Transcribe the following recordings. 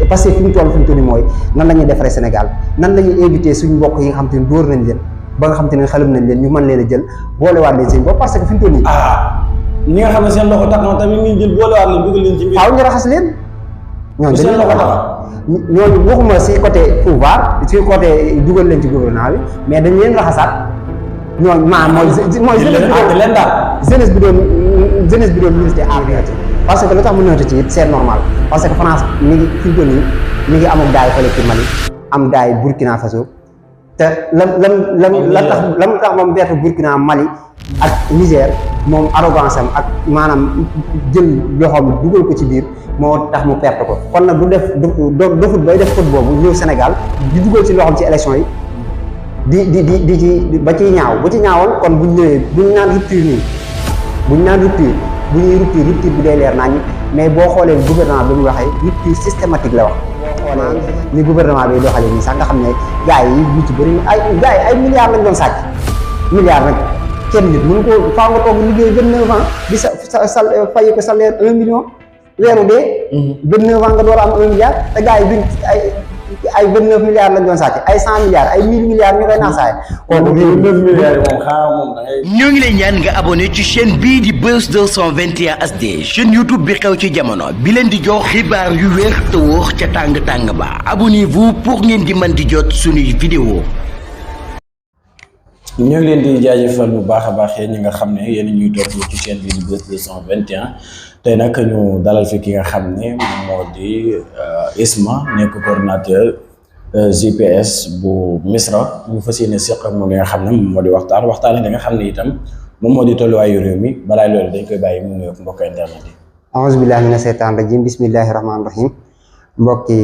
parce que fi mu toll nii mooy nan la ñuy defaree Sénégal nan la ñuy invité suñu mbokk yi nga xam te ne dóor nañ leen ba nga xam te ne xelum nañ leen ñu mën leen a jël boolewaat leen seen bopp parce que fi mu toll nii. ñi nga xam ne seen loxo tax na tamit ñu jël boolewaat leen dugal leen ci biir. faaw ñu raxas leen. ñooñu seen loxo tax ñooñu waxuma si côté pouvoir si côté dugal leen ci gouvernement bi mais dañ leen raxasaat ñooñu mooy jeunesse bi doon ministre APR parce que lu tax mu nëwte ci it c'est normal parce que France mi ngi fi mu toll nii mi ngi amul daay fële ci Mali am daay Burkina Faso te la tax moom bett Burkina Mali ak Niger moom arrogance am ak maanaam jël loxoom dugal ko ci biir moo tax mu perte ko kon nag dofut bay def faute boobu ñëw Sénégal di dugal ci loxoom ci élection yi di ci ba ciy ñaaw bu ci ñaawoon kon buñ ñëwee buñ naan rupture nii bu ñuy rupture bi day leer nañ mais boo xoolee gouvernement bi mu waxee rupture systématique la wax boo xoolee ni gouvernement bi doxalee nii sax nga xam ne gars yi ñu ci bëri ay milliards lañ doon sàcc milliards nag kenn nit mënu ko faa nga toog liggéey 29 ans di sa fay ko salaire 1 million weeru dee 29 ans nga door a am 1 milliard te gars yi duñ ay 29 milliards lañ doon sàcc ay 100 milliards ay 1000 milliards ñu koy naasaay kooku 29 milliards moom xaaral moom da ngay ñoo ngi lay ñaan nga abonné ci chaîne bii di Buzz 221 HD chaîne YouTube bi xew ci jamono bi leen di jox xibaar yu wér te wóor ca tàng ba abonnez-vous pour ngeen di mën di jot suñuy vidéo ñoo ngi leen di jaajëfal bu baax a baax yéen ñi nga xam ne yéen ñuy topp ci chaîne bi di Buzz 221 tey nag ñu dalal fi ki nga xam ne moom moo di Isma nekk coordinateur GPS bu Misra ñu fas yéene seq ak moom li nga xam ne moom moo di waxtaan li nga xam ne itam moom moo di tolluwaayu réew mi balaa loolu dañ koy bàyyi mu nuyoog mbokk internet yi. a'uuzu billaahi mina seytaani rajiim bismillaahi rahmaani rahiim mbokki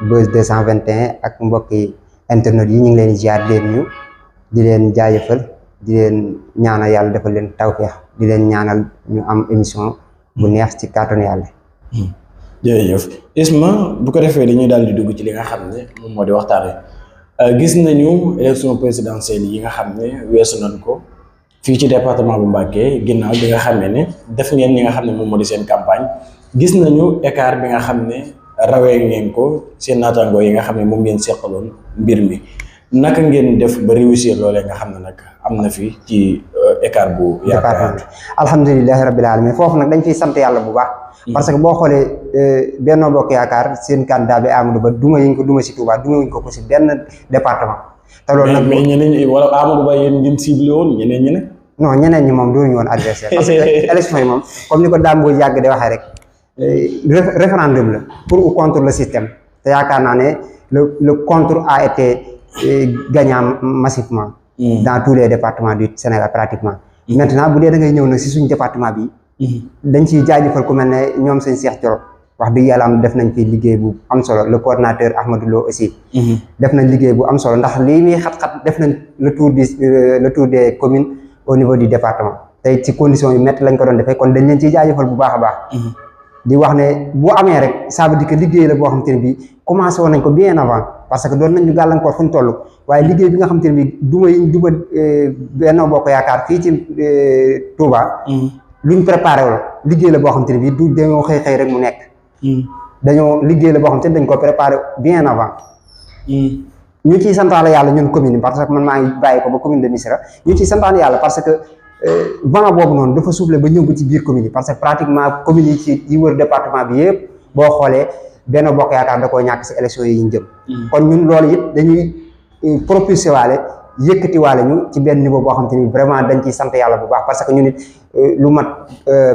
Buzz 221 ak mbokki internet yi ñu ngi leen di ziar di leen ñu di leen jaajëfal di leen ñaanal yàlla defal leen tawfeex di leen ñaanal ñu am émission bu neex ci kàttanu yàlla. jërëjëf Isma bu ko defee dañuy daal di dugg ci li nga xam ne moom moo di waxtaanee gis nañu élection présidentielle yi nga xam ne weesu nañ ko fii ci département bu Mbacké ginnaaw bi nga xam ne def ngeen ñi nga xam ne moom moo di seen campagne gis nañu écart bi nga xam ne rawee ngeen ko seen naataangoo yi nga xam ne moom ngeen seqaloon mbir mi naka ngeen def ba réussir loolee nga xam ne nag am na fi ci écart bu yaakaar. alhamdulilahi rabbil alamin foofu nag dañ fiy sant yàlla bu baax. parce que boo xoolee Benno Bokk Yaakaar seen candidat bi Amadou Ba duma yi ko duma si Touba duma wuñ ko si benn département. te loolu nag mais ñeneen ñi wala Amadou Ba yéen ngeen ciblé woon ñeneen ñi ne. non ñeneen ñi moom duñu woon adversaire parce que élection yi moom comme ni ko Dame Mbodj yàgg di waxee rek référendum la pour ou contre le système te yaakaar naa ne le contre a été gagnant massivement. dans tous les départements du Sénégal pratiquement. maintenant bu dee da ngay ñëw nag si suñu département bi. dañ ciy jaajëfal ku mel ne ñoom seen Cheikh Thioro wax dëgg yàlla am def nañ fi liggéey bu am solo le coordinateur Ahmadou Lo aussi. def nañ liggéey bu am solo ndax lii muy xat-xat def nañ le tour des communes au niveau du département tey ci conditions yu métti lañ ko doon defee kon dañ leen ciy jaajëfal bu baax a baax. di wax ne bu amee rek ça veut dire que liggéey la boo xam te ne bii commencé woon nañ ko bien avant parce que doon nañ ñu gàllankoor fu ñu toll waaye liggéey bi nga xam te ne bii duma Benno Bokk Yaakaar fii ci Touba. luñ préparé wala liggéey la boo xam te ne bii du dañoo xëy rek mu nekk. dañoo liggéey la boo xam te ne dañ ko préparé bien avant. ñu ciy santaale yàlla ñun commune bi parce que man maa ngi bàyyi ko ba commune de Missirah ñu ciy santaale yàlla parce que. vent boobu noonu dafa soufflé ba ñëw ko ci biir commune yi parce que pratiquement commune yi ci yi wër département bi yëpp boo xoolee Benno Bokk Yaakaar da koo ñàkk si élection yi ñu jëm. kon ñun loolu it dañuy propulsé waale yëkkati waale ñu ci benn niveau boo xam te ni vraiment dañ ciy sant yàlla bu baax parce que ñun it lu mat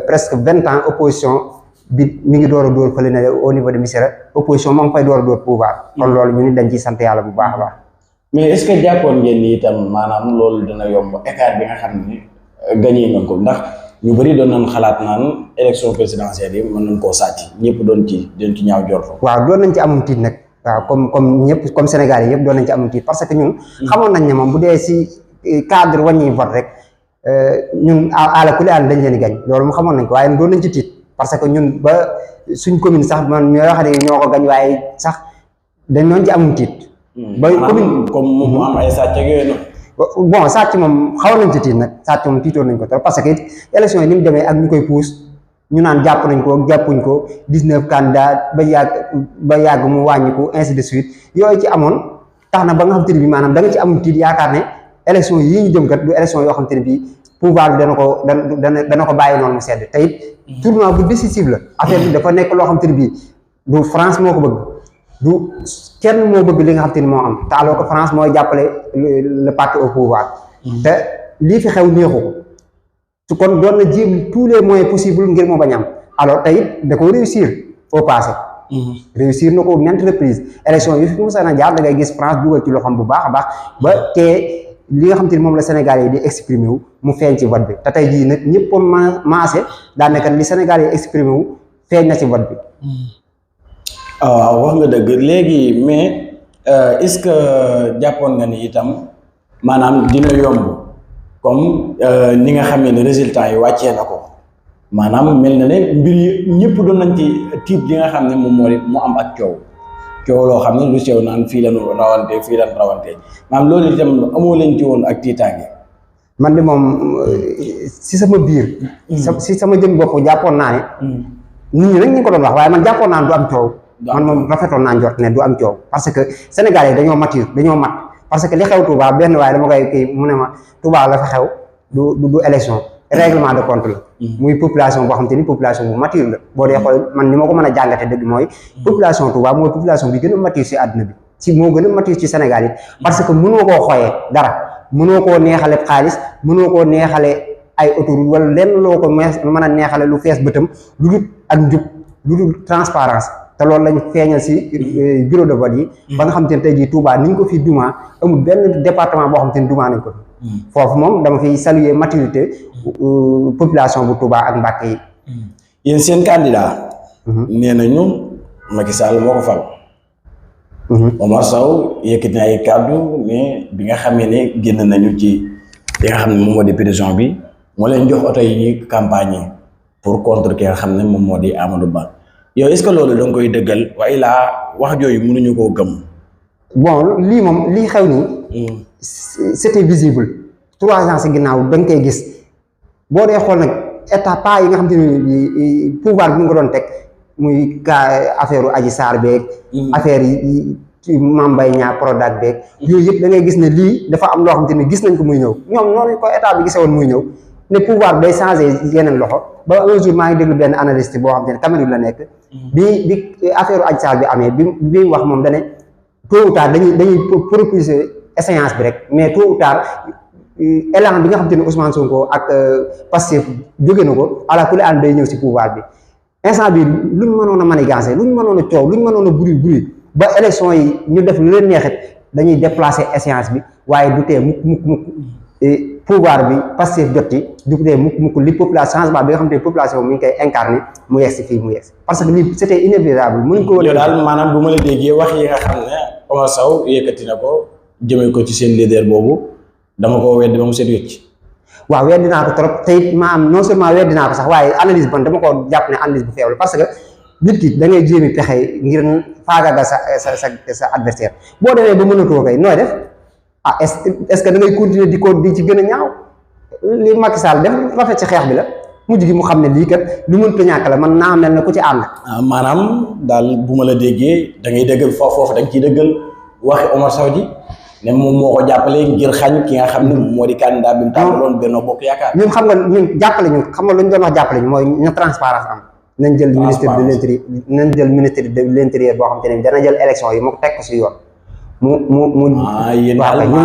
presque 20 ans opposition bi mi ngi door a dóor fële ne au niveau de Missirah opposition moo ngi fay door a dóor pouvoir. kon loolu ñun it dañ ciy sant yàlla bu baax a baax. mais est-ce que jàppoon ngeen ni itam maanaam loolu dina yomb écart bi nga xam ni. gagné nga ko ndax ñu bëri doon nañ xalaat naan élection présidentielle yi mën nañ koo sàcc ñëpp doon ci ñaaw jorto. waaw doon nañ ci amum tiit nag waaw comme ñëpp comme Sénégal yi yëpp doon nañ ci amum tiit parce que ñun. xamoon nañ ne moom bu dee si cadre wàññi vote rek ñun àla kulli àll dañ leen di gañ loolu mu xamoon nañ ko waaye doon nañ ci tiit parce que ñun ba suñ commune sax man ñoo wax ne ñoo ko gañ waaye sax dañ doon ci amum tiit. ba commune comme mu am ay sàcc ak yooyu noonu. bon sàcc moom xaw nañ ci tiit nag sàcc moom tiitoon nañ ko trop parce que it élection yi ni mu demee ak ñu koy puus ñu naan jàpp nañ ko jàppuñ ko 19 candidats ba yàgg mu wàññi ko ainsi de suite yooyu ci amoon tax na ba nga xam te ne bii maanaam da nga ci am tiit yaakaar ne élection yii ñu jëm kat du élection yoo xam te ne bii pouvoir bi dana ko bàyyi noonu mu sedd te it tournoi bu décisif la affaire bi dafa nekk loo xam te ne bii du France moo ko bëgg du kenn moo bëgg li nga xam te ni moo am te alors que France mooy jàppale le parti au pouvoir te lii fi xew neexu ko su kon doon na jéem tous les moyens possibles ngir moo bañ am alors te it da ko réussir au passé réussir na ko maintes reprises élection yi fi mu saan a jaar da ngay gis France dugal ci loxoom bu baax a baax ba te li nga xam te ni moom la Sénégal yi di exprimer wu mu feeñ ci vote bi te tey jii nag ñëpp maase daanaka li Sénégal yi exprimer wu feeñ na ci vote bi waaw wax nga dëgg léegi mais est-ce que jàppoon nga ni itam maanaam dina yomb comme ni nga xamee ne résultat yi wàccee na ko maanaam mel na ne mbir yi ñëpp doon nañ ci tiit li nga xam ne moom moo di mu am ak coow loo xam ne lu sew naan fii lañu rawante fii lañu rawante maanaam loolu itam amoo leen ci woon ak tiitaange. man de moom si sama biir. si sama jëm bopp jàppoon naa ne. nit ñi rek ñu ko doon wax waaye man jàppoon naa ne du am coow. man moom rafetoon naa njort ne du am coow parce que Sénégalais yi dañoo mature dañoo mat parce que li xew Touba benn waaye dama koy kii mu ne ma Touba la fa xew du élection règlement de compte la. muy population boo xam te ni population bu mature la boo dee xool man ni ma ko mën a jàngate dëgg mooy population Touba mooy population bi gën a mature si àdduna bi moo gën a mature ci Sénégal yi parce que mënoo koo xooyee dara mënoo koo neexale xaalis mënoo koo neexale ay autoroute wala lenn loo ko mën a neexale lu fees bëtam lu dul ak njub lu dul transparence te loolu lañ feeñal si bureau de vote yi ba nga xam te ne tey jii Touba ni ñu ko fi duma amul benn département boo xam te ne duma nañ ko foofu moom dama fiy saluer maturité population bu Touba ak Mbacké yi. yéen seen candidat. nee nañu Macky Sall moo ko fal. Omar Sow yëkkati na ay kàddu mais bi nga xamee ne génn nañu ci li nga xam ne moom moo di prison bi moo leen jox oto yi ñuy campagne pour contre ki nga xam ne moom moo di Amadou Ba yow est-ce que loolu da nga koy dëggal waaye laa wax jooyu mënuñu koo gëm. bon lii moom lii xew nii. c'était visible 3 ans si ginnaaw da nga koy gis boo dee xool nag état pas yi nga xam te ne pouvoir bi mu nga doon teg muy ka affaire Adji Sarr beeg. affaire yi Mame Mbaye Niang Prodac beeg. yooyu yëpp da ngay gis ne lii dafa am loo xam te ne gis nañ ko muy ñëw ñoom noonu ko état bi gisee woon muy ñëw ne pouvoir day changé yeneen loxo ba un jour maa ngi déglu benn analyste boo xam te ne Cameroun la nekk. bi affaire Adji Sarr bi amee bi wax moom da ne tôt ou tard dañuy propulser échéance bi rek mais tôt ou tard élan bi nga xam te ne Ousmane Sonko ak Pastef jóge na ko ala kulli ànd day ñëw si pouvoir bi instant bi luñ mënoon a manigancé luñ mënoon a coow luñ mënoon a bruit ba élection yi ñu def lu leen neexit dañuy déplacer échéance bi waaye du tee mukk pouvoir bi Pastef jot ci du tee mukk li population changement bi nga xam te ne population mi ngi koy incarné mu yegg si fii mu yegg si parce que lii c'était inévitable mënuñ ko woon daal maanaam bu ma la déggee wax yi nga xam ne Omar Sow yëkkati na ko jëmee ko ci seen leader boobu dama ko weddi ba mu seet wécc. waaw weddi naa ko trop te it ma am non seulement weddi naa ko sax waaye analyse ban dama ko jàpp ne analyse bu faible parce que nit ki da ngay jéemi pexe ngir faagaagal sa adversaire boo demee ba mënatoo kay nooy def ah est-ce que da ngay continuer di ci gën a ñaaw li Macky Sall def rafet ci xeex bi la mujj gi mu xam ne lii kat lu mënta ñàkk la man naa mel ne ku ci ànd. maanaam daal bu ma la déggee da ngay dëggal foofu da nga ciy dëggal waxi Omar Sow ji ne moom moo ko jàppale ngir xañ ki nga xam ne moo di candidat bi mu tàmbaloon Benno Bokk Yaakaar. ñun xam nga ñun jàppale ñu xam nga lu ñu doon wax jàppale ñu mooy na transparence am. nañ jël ministre de l'intérieur nañ jël ministre de l'intérieur boo xam te ne dana jël élection yi mu teg ko si yoon. yéen daal loolu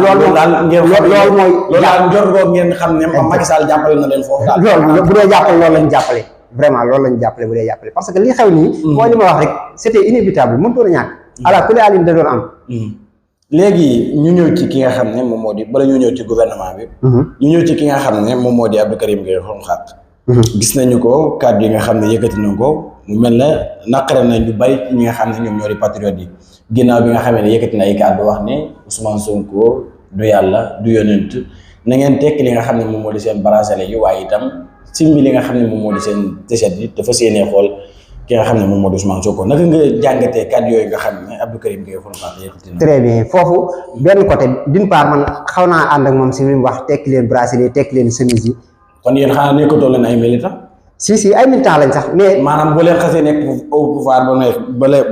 mooy. loolu daal njort ngeen xam ne Macky Sall jàppale na leen foofu daal. loolu bu dee jàppale loolu lañ jàppale vraiment loolu lañ jàppale bu dee jàppale parce que li xew nii. mooy li ma wax rek c'était inévitable mënut a ñàkk. ala kulli àll da doon am. léegi ñu ñëw ci ki nga xam ne moom moo di bala ñu ñëw ci gouvernement bi. ñu ñëw ci ki nga xam ne moom moo di Abdou Karim Gueye Xrum Xax. gis nañu ko kàddu yi nga xam ne yëkkati na ko mu mel ne naqare na ñu bari ñi nga xam ne ñoom ñoo di patriote yi ginnaaw bi nga xamee ne yëkkati na ay kàddu wax ne Ousmane Sonko du yàlla du yonent na ngeen tekki li nga xam ne moom moo di seen bracelet yi waaye itam simbi li nga xam ne moom moo di seen t-shirt yi dafa séenee xool ki nga xam ne moom moo di Ousmane Sonko naka nga jàngatee kàddu yooyu nga xam ne Abdou Karim Gueye Xrum Xax yëkkati na. très bien foofu benn côté d'une part man xaw naa ànd ak moom si li mu wax tekki leen bracelet tekki leen chemise yi. kon yéen xanaa nekkatoo leen ay militant. si ay militants lañ sax mais. maanaam boo leen xasee nekk au pouvoir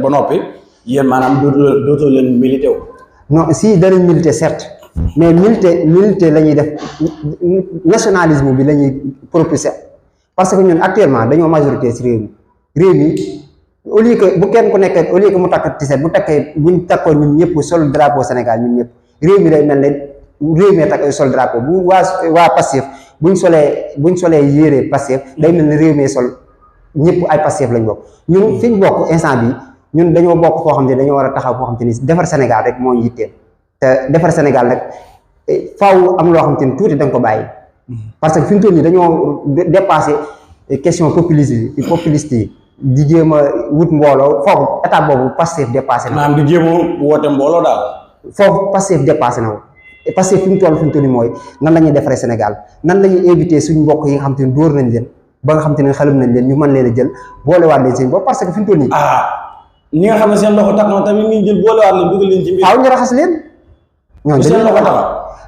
ba noppi yéen maanaam dootoo leen milité wu. non si danañ militer certes mais militer la ñuy def nationalisme bi la ñuy propulser parce que ñun actuellement dañoo majorité si réew mi au lieu que bu kenn ku nekk au lieu que mu takk tiset bu takkee buñ takkoon ñun ñëpp sol drapeau Sénégal ñun ñëpp réew mi day mel ne réew mi takk sol drapeau bu waa Pastef buñ solee yére Pastef day mel ne réew mi sol ñëpp ay Pastef lañ bokk ñun fi ñu bokk instant bi ñun dañoo bokk foo xam ne dañoo war a taxaw foo xam te ni defar Sénégal rek moo ñu yitteel te defar Sénégal nag faaw am loo xam te ni tuuti da nga ko bàyyi parce que fi mu toll nii dañoo dépassé question populiste yi di jéem a wut mbooloo foofu étape boobu Pastef dépassé na. maanaam di jéem a woote mbooloo daal. foofu Pastef dépassé na Pastef fi mu toll nii mooy nan la ñuy defaree Sénégal nan la ñuy invité suñu mbokk yi nga xam te ni dóor nañ leen ba nga xam te ne xelum nañ leen ñu mën leen a jël boolewaat leen seen bopp parce que fi mu toll nii. ñi nga xam ne seen loxo tax na tamit ngi jël boolewaat leen dugal leen ci mbir. faaw ñu raxas leen. ñooñu seen loxo tax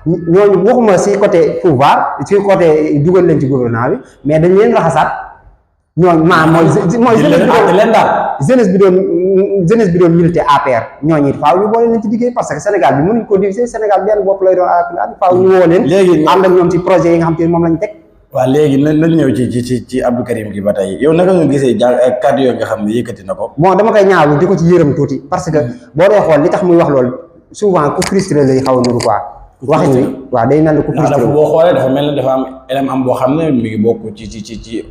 ñooñu waxuma si côté pouvoir si côté dugal leen ci gouvernement bi mais dañ leen raxasaat ñooñu maanaam mooy jeunesse bi doon milité APR ñooñu faaw ñu boole leen ci liggéey parce que Sénégal bi mënuñ ko diviser Sénégal benn bopp lay doon faaw ñu woo leen. léegi ànd ak ñoom ci projet yi nga xam te ne moom lañ teg. waaw léegi nañ ñëw ci Abdou Karim gi ba tey yow naka nga gisee kàddu yooyu nga xam ne yëkkati na ko. bon dama koy ñaawlu di ko ci yërëm tuuti parce que boo dee xool li tax muy wax loolu souvent ku frustré lay xaw a nuru quoi. waxin wi waaw day mel ni ku frustré boo xoolee dafa mel ni dafa am élément boo xam ne mi ngi bokk ci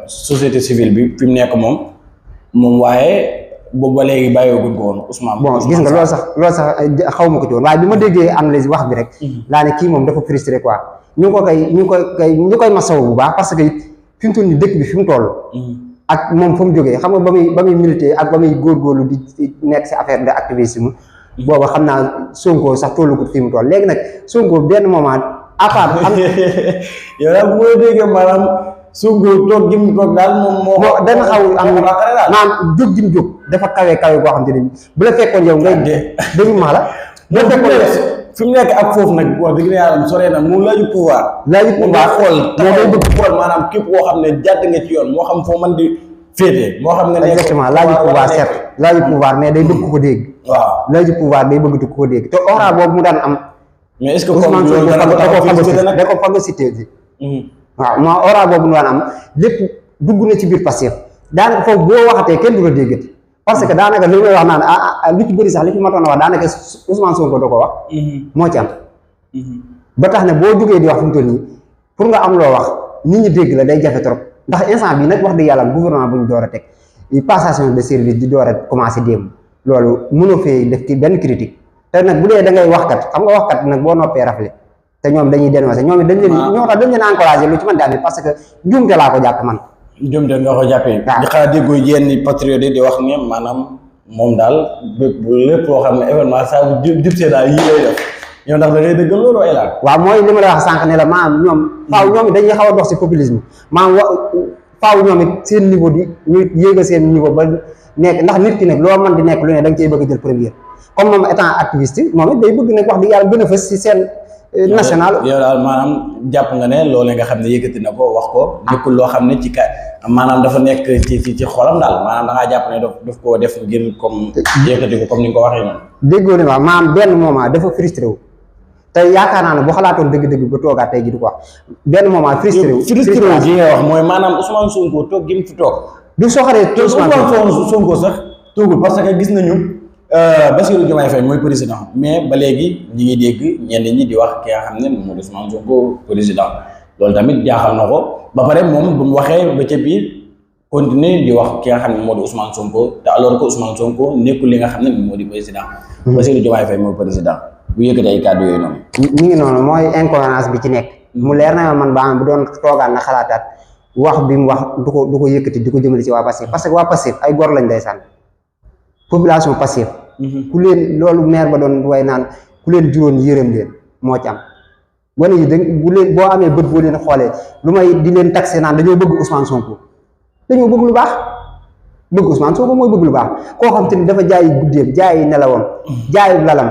société civile bi fi mu nekk moom waaye boobu ba léegi bàyyiwaguñ ko woon Ousmane. bon gis nga loolu sax xaw ma ko ci woon waaye bi ma déggee analyse wax bi rek. laa ne kii moom dafa frustré quoi. ñu koy masawu bu baax parce que fi mu toll nii dëkk bi fi mu toll. ak moom fa mu jógee xam nga ba muy milité ak ba muy góorgóorlu di nekk si affaire de activisme. booba xam naa Sonko sax tollugut fi mu toll léegi nag Sonko benn moment à part. yow daal bu ma déggee maanaam Sonko toog gi mu toog daal moom moo. dana xaw am maanaam jóg gi mu jóg dafa kawe boo xam te ne bu la fekkoon yow ngay déglu maa la. bu la fekkoon fi mu nekk ak foofu nag wax dëgg yàlla soree na moom laaju pouvoir. moom daa xool moo day bëgg xool maanaam képp koo xam ne jàdd nga ci yoon moo xam foo mën di féete moo xam nga ne exactement laaju pouvoir certes laaju pouvoir mais day bëgg ko dégg. waaw laaju pouvoir day bëgg ko dégg te aura boobu mu daan am. mais est-ce que Ousmane Sonko da ko phagocyté waaw moo aura boobu mu daan am lépp dugg na ci biir Pastef daanaka foofu boo waxatee kenn du la déggati parce que daanaka li may wax naan lu ci bëri sax li fi matoon a wax daanaka Ousmane Sonko da ko wax. moo ci am. ba tax ne boo jógee di wax fi mu toll nii pour nga am loo wax nit ñi dégg la day jafe trop ndax instant bi nag wax dëgg yàlla gouvernement bu ñu door a teg passation de service di door a commencé démb loolu mënoo fee def ci benn critique te nag bu dee da ngay waxkat xam nga waxkat nag boo noppee rafle te ñoom dañuy dénoncer ñoom it dañ leen encouragé lu ci mën daal parce que njuumte laa ko jàpp man. njuumte nga ko jàppee. waaw di xalaat déggoo yenn patriote yi di wax ne maanaam moom daal lépp loo xam ne événement saa bu jubsee daal yii lay def yow ndax da ngay dëggal loolu ay laal. waaw mooy li ma la wax sànq ne la maanaam ñoom faaw ñoom it dañuy xaw a dox si populisme maanaam faaw ñoom it seen niveau di ñu yéega seen niveau ba nekk ndax nit ki nag loo mën di nekk lu ne da nga cey bëgg a jël première comme moom étant activiste moom it day bëgg nag wax di yàlla gën a fës si seen national. yow daal maanaam jàpp nga ne loolee nga xam ne yëkkati na ko wax ko nekkul loo xam ne ci maanaam dafa nekk ci xolam daal maanaam da ngaa jàpp ne daf koo def ngir comme yëkkati ko comme ni nga ko waxee noonu. déggoo ne waaw maanaam benn moment dafa frustré wu te yaakaar naa ne boo xalaatoon dëgg-dëgg ba toogaat tey ji du ko wax benn moment frustré wu. frustré wu gi nga wax mooy maanaam Ousmane Sonko toog gi mu fi toog. du soxoree Ousmane Sonko sax toogul parce que gis nañu Bassirou Diomaye Faye mooy président mais ba léegi ñi ngi dégg ñenn ñi di wax ki nga xam ne moom Ousmane Sonko président loolu tamit jaaxal na ko ba pare moom bu mu waxee ba ca biir continuer di wax ki nga xam ne moo di Ousmane Sonko te alors que Ousmane Sonko nekkul li nga xam ne moo di président. Bassirou Diomaye Faye mooy président bu yëkkati ay kàddu yooyu noonu. ñu ngi noonu mooy incohérence bi ci nekk. mu leer na man ba bu doon toogaan na xalaataat wax bi mu wax du ko yëkkati di ko jëmale ci waa Pastef parce que waa Pastef ay gor lañ day sànni population Pastef. ku leen loolu maire ba doon way naan ku leen juróon yërëm leen moo ci am. wane yi boo amee bët boo leen xoolee lu may di leen taxé naan dañoo bëgg Ousmane Sonko dañoo bëgg lu baax bëgg Ousmane Sonko mooy bëgg lu baax koo xam te ni dafa jaayi guddeem jaayi nelawam jaayi lalam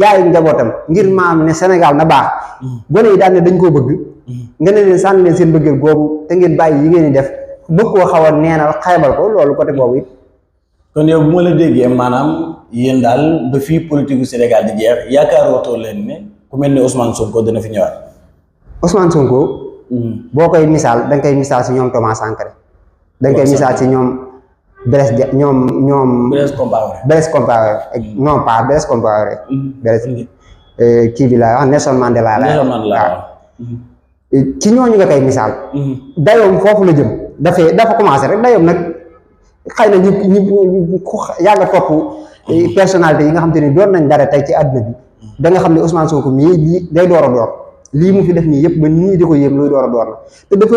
jaayi njabootam ngir maam ne Sénégal na baax gone yi daan ne dañ koo bëgg nga ne leen sànni leen seen bëggeel googu te ngeen bàyyi yi ngeen di def bëgg koo xaw a neenal xaybal ko loolu côté boobu it. kon yow bu ma la déggee maanaam yéen daal ba fii politique gu Sénégal di jeex yaakaaroo leen ne ku mel ni Ousmane Sonko dana fi ñëwaat. Ousmane Sonko. boo koy misaal da nga koy misaal si ñoom Thomas Sankara. da nga koy misaal si ñoom Blaise Blaise Compaoré. Blaise Compaoré non pas Blaise Compaoré. Blaise kii bi laa wax Nelson Mandela laa ci ñooñu nga koy misaal. dayoom foofu la jëm dafa commencé rek dayoom nag xëy na ñu yàgg a topp personnalité yi nga xam te ni doon nañ dara tey ci àdduna bi da nga xam ne Ousmane Sonko mii lii day door a door lii mu fi def nii yëpp ba nit ñi di ko yéem luy door a door la te dafa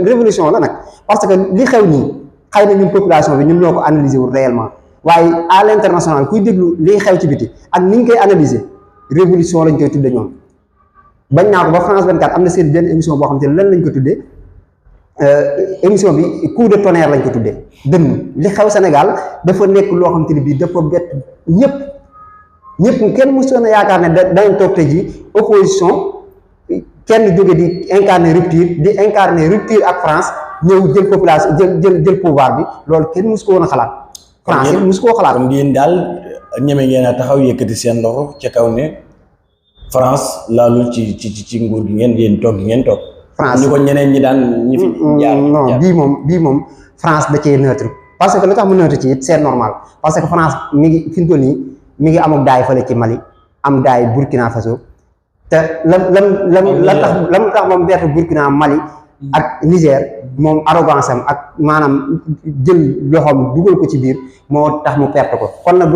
révolution la nag parce que li xew nii xëy na ñun population bi ñun ñoo ko analyser wul réellement waaye à l'international kuy déglu liy xew ci biti ak ni ñu koy analyser révolution lañ koy tudde ñoom bañ naa ko ba France 24 am na seen benn émission boo xam te ne lan lañ ko tuddee émission bi coup de tonnerre lañ ko tuddee dënn li xew Sénégal dafa nekk loo xam te ne bii dafa bett ñëpp kenn mësoon a yaakaar ne danañ toog tey ji opposition kenn jóge di incarner rupture ak France ñëw jël population jël pouvoir bi loolu kenn mësu ko woon a xalaat. France it mësu koo xalaat. kon yéen daal ñeme ngeen a taxaw yëkkati seen loxo ca kaw ne France laalul ci nguur gi yéen toog gi ngeen toog. France ñu ko ñeneen ñi daan ñi fi jaar non bii moom France da cee neutre parce que lu tax mu neutre ci it c'est normal parce que France mi ngi fi mu toll nii mi ngi amuk daay fële ci Mali am daay Burkina Faso te lam tax moom bett Burkina Mali ak Niger moom arrogance am ak maanaam jël loxoom dugal ko ci biir moo tax mu perte ko kon nag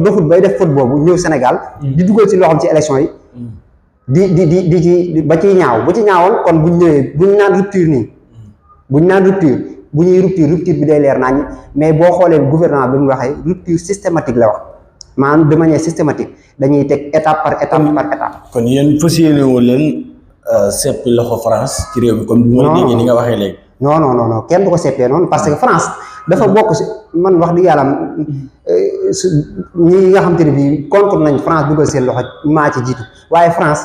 dofut bay def faute boobu ñëw Sénégal di dugal ci loxoom ci élection yi di ci ba ciy ñaaw bu ci ñaawoon kon buñ ñëwee buñ naan rupture nii bu ñuy rupture bi day leer nañ mais boo xoolee gouvernement bi mu waxee rupture systématique la wax maanaam de manière systématique dañuy teg étape par étape. kon yéen fas yéene woo leen seppi loxo France ci réew mi comme bu ma déggee ni nga waxee léegi. non kenn du ko seppee noonu parce que France dafa bokk si man wax dëgg yàlla ñi nga xam te ne bii contre nañ France dugal seen loxo maa ci jiitu waaye France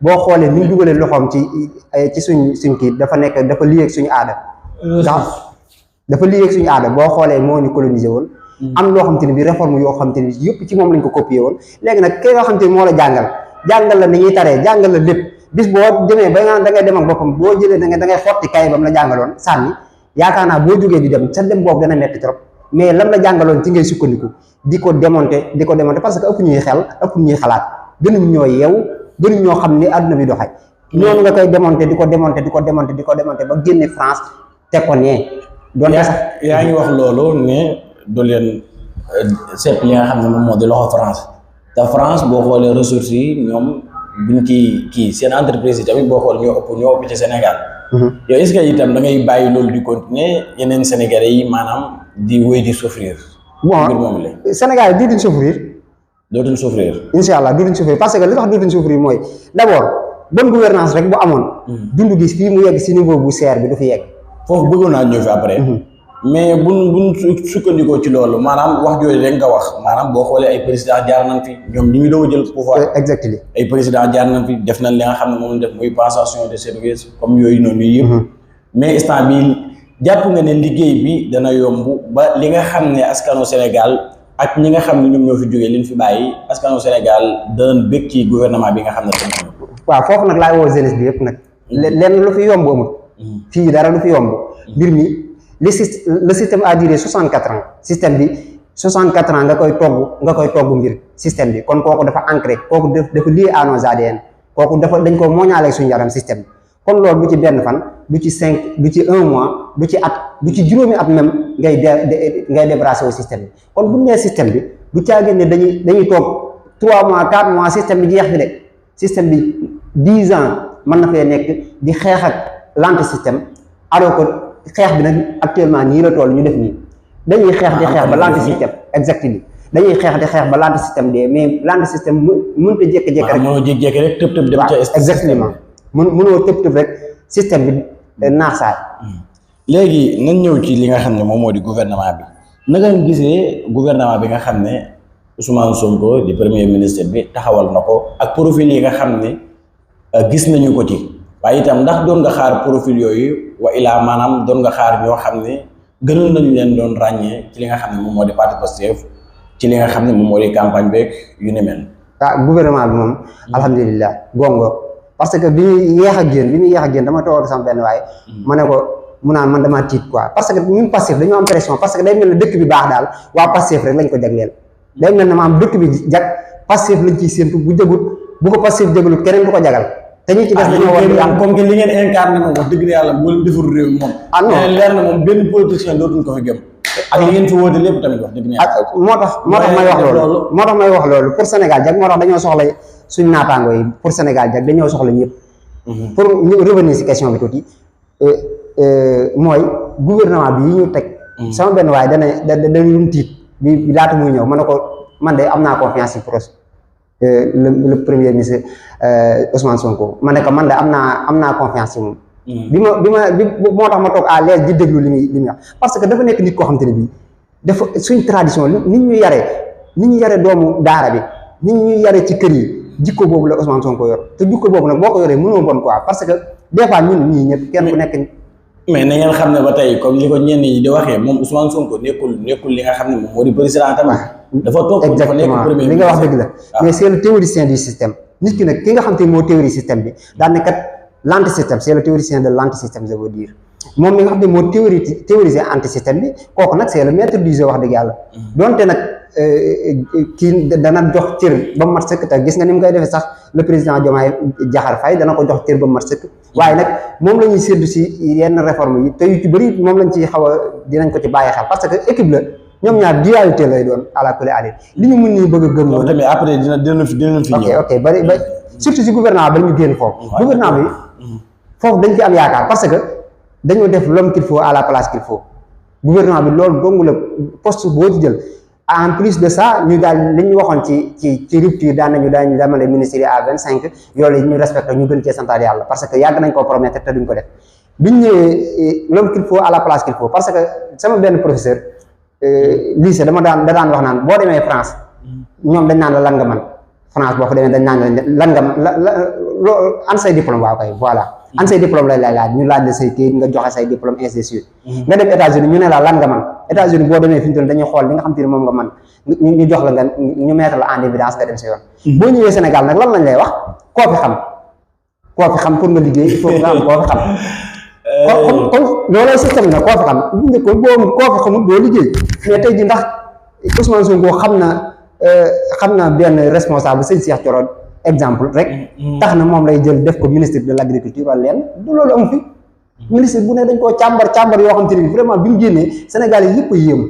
boo xoolee ni mu dugalee loxoom ci suñ kii dafa lié ak suñu aada. dafa lié ak suñu aada boo xoolee moo ñu colonisé woon. am loo xam te ne bii réforme yoo xam te ne yëpp ci moom lañ ko copié woon léegi nag ki nga xam te ne moo la jàngal la ni ñuy taree jàngal la lépp bis boo demee ba nga da ngay dem ak boppam boo jëlee da ngay xotti kay bam la jàngaloon sànni yaakaar naa boo jógee di dem sa dem boobu dana metti trop mais lam la jàngaloon ci ngay sukkandiku di ko démonter parce que ëpp ñuy xel ëpp ñuy xalaat gënuñ ñoo yeew gënuñ ñoo xam ni àdduna bi doxee noonu nga koy démonter di ko démonter ba génne France teg ko nee doonte sax yaa ngi wax loolu ne du leen sepp li nga xam ne moom moo di loxo France te France boo xoolee ressources yi ñoom buñ ci kii seen entreprise yi tamit boo xool ñoo ëpp ci Sénégal. yow est-ce que itam da ngay bàyyi loolu di continuer yeneen Sénégalais yi maanaam di wéy di souffrir. bon moom la Sénégal dootuñ souffrir. dootuñ souffrir. incha allah dootuñ souffrir parce que li tax dootuñ souffrir mooy d'abord bonne gouvernance rek bu amoon. dund gi fii mu yegg si niveau bu seer bi du fi yegg. foofu bëggoon naa ñëw fi après. mais buñ sukkandikoo ci loolu maanaam wax jooju rek nga wax maanaam boo xoolee ay président jaar nañ fi ñoom ñi ngi doon jël pouvoir. exactement ay président jaar nañ fi def nañ li nga xam ne moom def muy passation de service comme yooyu noonu yëpp. mais instant bi jàpp nga ne liggéey bi dana yomb ba li nga xam ne askanu Sénégal ak ñi nga xam ne ñoom ñoo fi jógee liñ fi bàyyi askanu Sénégal danañ bëgg ci gouvernement bi nga xam ne. waaw foofu nag laay woo jeunesse bi yëpp nag. lenn lu fi yomb amul. fii dara lu fi yomb. mbir mi. le système a duré 64 ans système bi 64 ans nga koy togg mbir système bi kon kooku dafa ancré kooku dafa lié à nos ADN kooku dañ ko mooñaale suñu yaram système bi kon loolu du ci benn fan du ci 5 du ci 1 mois du ci at du ci juróomi at même ngay débarrassé au système bi kon bu ñu nee système bi du caagin ne dañuy toog 3 mois 4 mois système bi jeex fi de système bi 10 ans mën na fee nekk di xeex ak l'anti système alors que xeex bi nag actuellement nii la toll ñu def nii dañuy xeex di xeex ba l'anti système exactement dañuy xeex di xeex ba l'anti système de mais l'anti système mënut a jékki-jékki rek. mënoo jékki-jékki rek tëb dem ca exactement mënoo tëb rek système bi naax saay léegi nañ ñëw ci li nga xam ne moom moo di gouvernement bi naka nga gisee gouvernement bi nga xam ne Ousmane Sonko di premier ministre bi taxawal na ko ak profil yi nga xam ne gis nañu ko ci waaye itam ndax doon nga xaar profil yooyu wa ilaa maanaam doon nga xaar ñoo xam ne gënal nañu leen doon ràññee ci li nga xam ne moom moo di parti Pastef ci li nga xam ne moom moo di campagne beeg yu ni mel. Gouvernement bi moom alhamdulilah gongo parce que bi muy yéex a génn dama toog sama benn waaye ma ne ko mu naan man damaa tiit quoi parce que ñun Pastef dañoo am pression parce que day mel ne dëkk bi baax daal waa Pastef rek lañ ko jagleel day mel ne maam dëkk bi jag Pastef lañ ciy séentu bu jagut bu ko Pastef jagalut keneen du ko jagal te ñu ci des dañoo war di am comme que li ngeen incarné moom wax dëgg yàlla boo leen deful réew moom leer na moom benn politicien dootuñ ko fi gëm ak li ngeen fi woote lépp tamit wax dëgg moo tax may wax loolu pour Sénégal jag moo tax dañoo soxla suñ naataango yi pour Sénégal jag dañoo soxla ñëpp pour ñu revenir si question bi tuuti mooy gouvernement bi yi ñu teg sama benn waaye dañu tiit bi laata muy ñëw ma ne ko man de am naa confiance ci proche le premier ministre Ousmane Sonko ma ne ko man de am naa confiance ci moom moo tax ma toog à l'aise di déglu li muy wax parce que dafa nekk nit koo xam te ne bii dafa suñ tradition nit ñu yare doomu daara bi nit ñu yare ci kër yi jikko boobu la Ousmane Sonko yor te jikko boobu nag boo ko yoree mënoo bon quoi parce que des fois ñun ñii ñëpp kenn ku nekk mais na ngeen xam ne ba tey comme li ko ñenn ñi di waxee moom Ousmane Sonko nekkul li nga xam ne moom moo di président tamit dafa toog exactement li nga wax dëgg la mais c'est le théoricien du système nit ki nag ki nga xam te moo théorie système bi daan ne kat l'anti-système c'est le théoricien de l'anti-système je veux dire moom mi nga xam ne moo théorisé anti-système bi kooku nag c'est le maître du jeu wax dëgg yàlla donte nag kii dana jox cër ba mu mat sëkk te gis nga ni mu koy defee sax le président Diomaye Diakhar Faye dana ko jox cër ba mu mat sëkk waaye nag moom la ñuy séddu si yenn réforme yi te yu ci bëri moom lañ ci xaw a dinañ ko ci bàyyi xel parce que équipe la ñoom ñaar dualité lay doon à la kulli alit li ñu mën nii bëgg a gëm loolu tamit après dina fi ñëw ok ba surtout si gouvernement ba ñu génn foofu gouvernement bi foofu dañ ci am yaakaar parce que dañoo def l'homme qu'il faut à la place qu'il faut gouvernement bi loolu dong la poste boo ci jël en plus de ça ñu daal li ñu waxoon ci rupture daañu demale ministère yi à 25 yooyu ñu respecté ñu gën cee santaat yàlla parce que yàgg nañ koo promettre te duñ ko def biñ ñëwee l'homme qu'il faut à la place qu'il faut parce que sama benn professeur lycée da daan wax naan boo demee France ñoom dañ naan la lan nga man France boo fa demee dañ naan la lan nga an say diplôme waaw kay voilà an say diplôme lay laaj ñu laaj la say kayit nga joxe say diplôme ainsi de suite nga dem États-Unis ñu ne la lan nga man États-Unis boo demee fi ñu toll dañuy xool li nga xam te ne moom nga man ñu jox la nga ñu mettre la en évidence nga dem sa yoon boo ñëwee Sénégal nag lan lañ lay wax koo fi xam pour nga liggéey il faut nga am koo fi xam kon looloo système nag koo fi xam bu njëkkoon boo koo fi xamul doo liggéey mais tey ji ndax Ousmane Sonko xam na benn responsable sëñ Cheikh Thioro exemple rek tax na moom lay jël def ko ministre de l'agriculture wala leen du loolu amu fi ministre bu ne dañ koo càmbar yoo xam te ne vraiment bi mu génnee Sénégal yi yëpp a yéem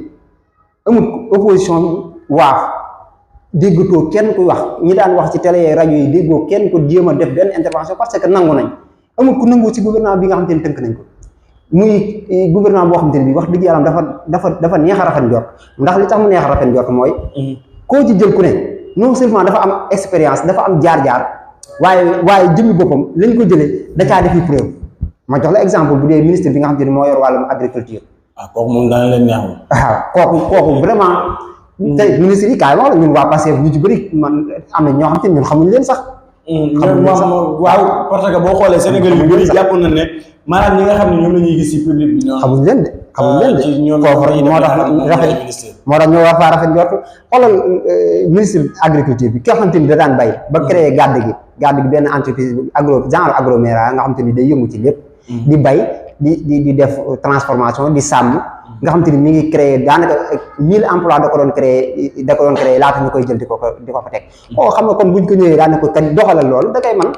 amul opposition waaf déggatoo kenn kuy wax ñi daan wax ci télé yi rajo yi déggoo kenn ko jéem a def benn intervention parce que nangu nañ amul ku nangu ci gouvernement bi nga xam te ne tënk nañ ko muy gouvernement boo xam te ne bi wax dëgg yàlla dafa neex a rafet njort ndax li tax mu neex a rafet njort mooy koo ci jël ku ne non seulement dafa am expérience dafa am jaar-jaar waaye jëmmi boppam lañ ko jëlee da caa defi preuve ma jox la exemple bu dee ministre bi nga xam te ne moo yor wàllum agriculture kooku moom dana leen neexul kooku vraiment tey ministre yi kaay wax la ñun waa Pastef ñu ci bëri man am na ñoo xam te ne ñun xamuñ leen sax waaw parce que boo xoolee Sénégal yu bëri jàpp na ne maanaam ñi nga xam ne ñoom la ñuy gis ci public bi ñoom xamuñ leen de foofu moo tax ñoo war faa rafet njort xoolal ministre agriculture bi ki nga xamante ni da daan bay ba créé gàdd gi benn entreprise genre agro-mera nga xamante ni day yëngu ci lépp di bay di def transformation di sàmm nga xamante ni mi ngi créé daanaka 1000 emplois da ko doon créé laata ñu koy jël di ko fa teg koo xam nga kon buñ ko ñëwee daanaka kat doxalal loolu da koy man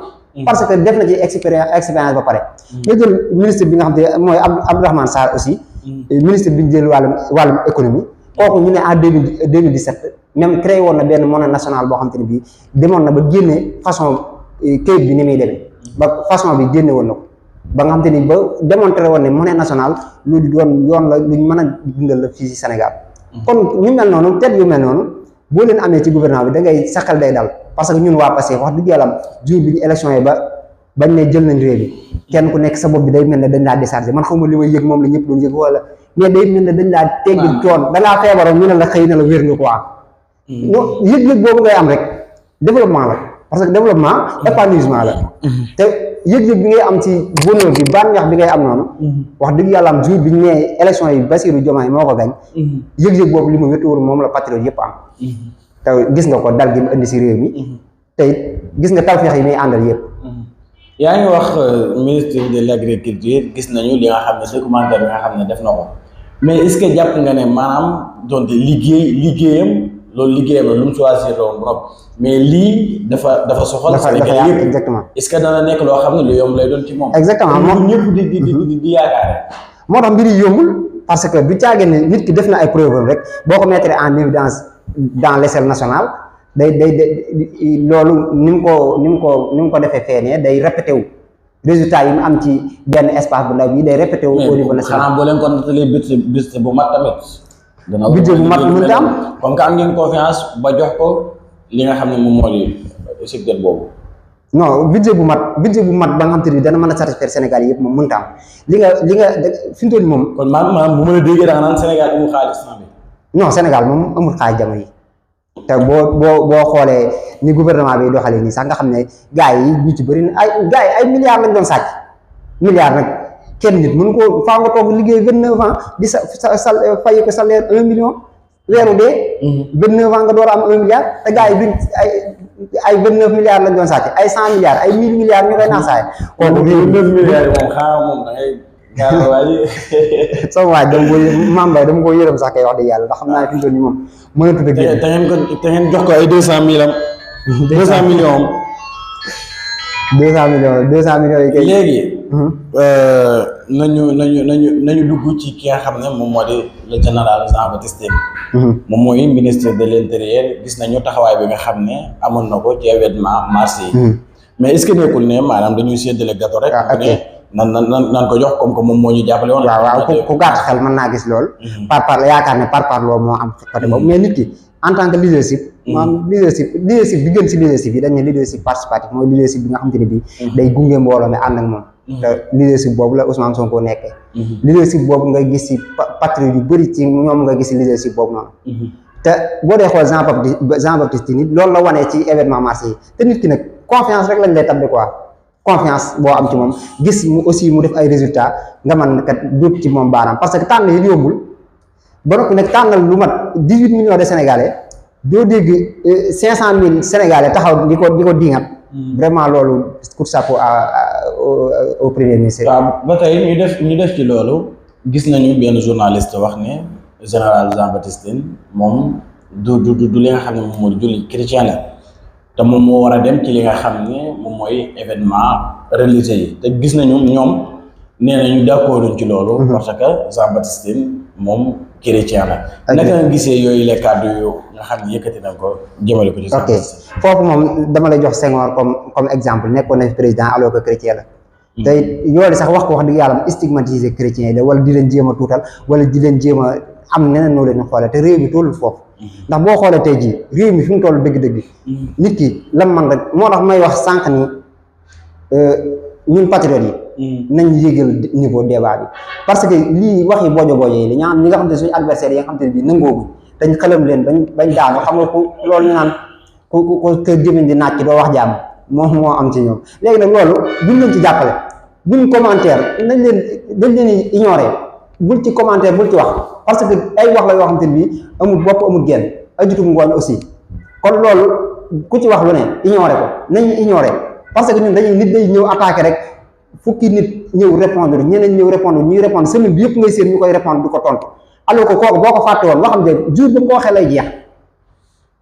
parce que def na ci expérience ba pare nga jël ministre bi nga xam te mooy Abdourahmane Sarr aussi ministre bi ñu jël wàllum économie kooku ñu ne en 2017 même créé woon na benn monnaie nationale boo xam te ne bii demoon na ba génne façon kayit bi ni muy demee ba façon bi génne woon na ko ba nga xam te ni ba démontré woon ne monnaie nationale lu doon yoon la luñ mën a dundal la fii ci Sénégal kon ñu mel noonu tête yu mel noonu boo leen amee ci gouvernement bi da ngay saxal day dal parce que ñun waa Pastef wax dëgg yàlla jour bi ñu élection yi ba bañ ne jël nañ réew bi kenn ku nekk sa bopp bi day mel ne dañ laa déchargé man xaw ma li may yëg moom la ñëpp doon yëg wala mais day mel ne dañ laa teggi coon da ngaa feebaroon ñu ne la xëy na la wér nga quoi non yëg-yëg boobu ngay am rek développement la parce que développement épanouissement la te yëg-yëg bi ngay am ci bonheur bi bànneex bi ngay am noonu wax dëgg yàlla am jour bi ñu nee élection yi Bassirou Diomaye moo ko gañ yëg-yëg boobu li ma wétuwul moom la patriote yëpp am te gis nga ko dal gi mu indi si réew mi te gis nga tawfeex yi muy àndal yëpp yaa ngi wax ministre de l'agriculture gis nañu li nga xam ne documentaire bi nga xam ne def na ko mais est-ce que jàpp nga ne maanaam donte liggéeyam loolu liggéeyam la lu mu choisir loolu borom mais lii dafa soxal Sénégal yëpp exactement est-ce que dana nekk loo xam ne lu yomb lay doon ci moom exactement moom ñëpp di yaakaare moo tax mbir yi yombul parce que du caage ne nit ki def na ay preuve rek boo ko mettre en évidence dans l'échelle nationale day loolu ni mu ko defee feenee day répété wu résultat yi mu am ci benn espace bu ndaw bi day répété wu au niveau national. xanaa boo leen ko nattalee budget bu mat tamit. budget bu mat mënta am comme que am ngeen confiance ba jox ko li nga xam ne moom moo di secteur boobu. non budget bu mat ba nga xam te ni dana mën a satisfaire Sénégal yëpp moom mënta am li nga fi mu toll nii moom. kon maanaam bu ma la déggee da nga naan Sénégal amul xaalis non Sénégal moom amul xaalis jamono yi te boo xoolee ni gouvernement bi doxalee nii sax nga xam ne gars yi ñu ci bëri ay milliards lañ doon sàcc milliards nag kenn nit mënu ko faa nga toog liggéey 29 ans di sa fay ko salaire 1 million weeru dee. 29 ans nga door a am 1 milliard te gars yi duñ ay 29 milliards lañ doon sàcc ay 100 milliards ay 1000 milliards ñu koy naasaay. kon 29 milliards moom xaaral moom da ngay gaaw a sama waay dama ko yërëm sax kay wax dëgg yàlla ndax xam naa ne fi mu toll nii moom mënatu a génn. te ngeen jox ko ay 200 000 am. 200 millions. 200 millions yi kay. léegi. nañu dugg ci ki nga xam ne moom moo di le général Jean-Baptiste Tine. moom mooy ministre de l'intérieur gis nañu taxawaay bi nga xam ne amoon na ko ci événement marché yi. mais est-ce que nekkul ne maanaam dañuy séddale gâteau rek. nan ko jox comme que moom moo ñu jàppale woon. waaw ku gàtt xel mën naa gis lool. par yaakaar ne par loolu moo am côté boobu mais nit ki en tant que leadership. maanaam leadership bi gën si leadership yi dañ ne leadership participatif mooy leadership bi nga xamante ne bii. day gunge mbooloo mi ànd ak moom. te leadership boobu la Ousmane Sonko nekkee. leadership boobu nga gis si patriote yu bëri ci ñoom nga gis si leadership boobu noonu. te boo dee xool Jean-Baptiste nit loolu la wanee ci événement marché yi te nit ki nag confiance rek lañ lay tabde quoi. confiance boo am ci moom gis mu aussi mu def ay résultats nga mën kat dut ci moom baaraam parce que tànn yi yombul ba noppi nag tànnal lu mat 18 millions de sénégalais doo dégg 500 000 sénégalais taxaw di ko diŋat vraiment loolu coup de chapeau au premier ministre. waaw ba tey ñu def ci loolu gis nañu benn journaliste wax ne général Jean-Baptiste Tine moom du li nga xam ne moom moo di julli chrétien la. te moom moo war a dem ci li nga xam ne moom mooy événement religieux yi te gis nañu ñoom nee nañu d'accord ci loolu. parce que Jean-Baptiste Tine moom chrétien la. naka nga gisee yooyu les kàddu yu nga xam ne yëkkati na ko jëmale ko ci. ok foofu moom dama lay jox Senghor comme exemple nekkoon na président alors que chrétien la. te yooyu sax wax dëgg yàlla stigmatiser chrétien yi la wala di leen jéem a tuutal wala di leen jéem a am neneen noo leen xoolee te réew mi tollu foofu. ndax boo xoolee tey jii réew mi fi mu toll dëgg-dëgg. nit ki lam man rek moo tax may wax sànq ni ñun patriotes yi. nañ yéegal niveau débat bi parce que lii waxi boojo yi li ñaan ñi nga xam ne suñu adversaire yi nga xam te ne bii nangooguñ dañ xalam leen bañ daanu xam nga ku loolu ñu naan ku kër jëmin di naaj ci doo wax jàmm moo am ci ñoom léegi nag loolu buñ leen ci jàppale buñ commentaire dañ leen ignorer bul ci commentaire bul ci wax parce que ay wax la yoo xam te ne bii amul bopp amul genn ajutum ngooñ aussi kon loolu ku ci wax lu ne ignoré ko nañu ignoré parce que ñun nit day ñëw attaqué rek fukki nit ñëw répondre ñeneen ñëw répondre ñuy répondre semaine bi yëpp ngay seen ñu koy répondre du ko tontu alors que kooku boo ko fàtte woon loo xam ne jour ba mu ko waxee lay jeex